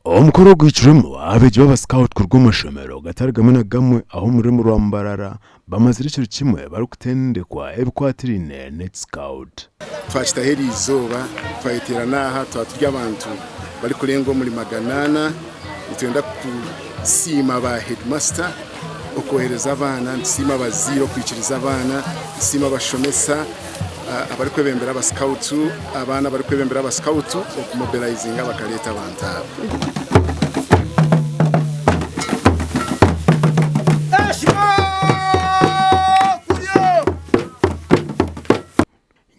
Omukoro ogwikirwemu abeegi b'aba scout kuruga omu mashomero gatari gamwe na gamwe ah'omu rurembo rwa Mbarara bamazire ekiro kimwe barikutendekwa ebikwatiraine n'eki scout. Twakitaho eri izooba, twayeteerana aha, twaba turi abantu barikurenga omuri maganaana. Nitwenda kusiima ba heedimasita okwohereza abaana, nitusiima abazaire okwikiriza abaana, nitusiima abashomesa abarikwebembera abasikautu, abaana abarikwebembera abasikautu okumobilayizinga bakareeta abantu aba.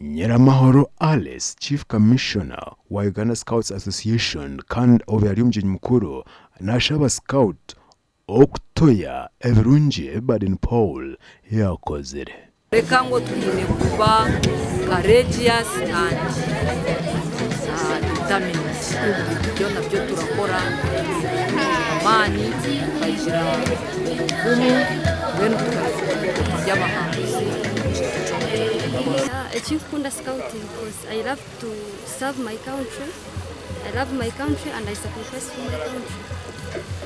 Nyiramahoro Alice, Chief Commissioner wa Uganda Scouts Association kandi obu ari omugyenyi mukuru, nashaba aba scout okutoya ebirungi ebi Baden Powell yaakozire. Reka ngu twine kuba courageous and determined. Ebyo nabyo turakora amaani tukagira obuvumu mbwenu tukareeba turi abahanguzi omu kintu kyona eki turikukora. Ekinkukunda scouting coz I love to serve my country, I love my country and I sacrifice for my country.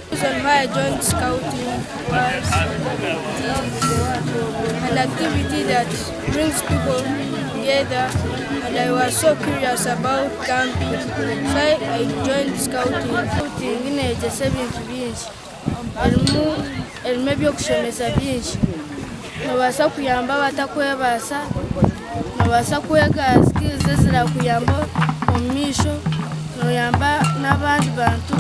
The reason why I joined scouting was it is an activity that brings people together and I was so curious about camping so I joined scouting. Scouting neyegyesa ebintu bingi erimu erimu eby'okushemeza bingi nobaasa kuyamba abatakwebaasa, nobaasa kwega skills ezirakuyamba omu maisho, noyamba n'abandi bantu.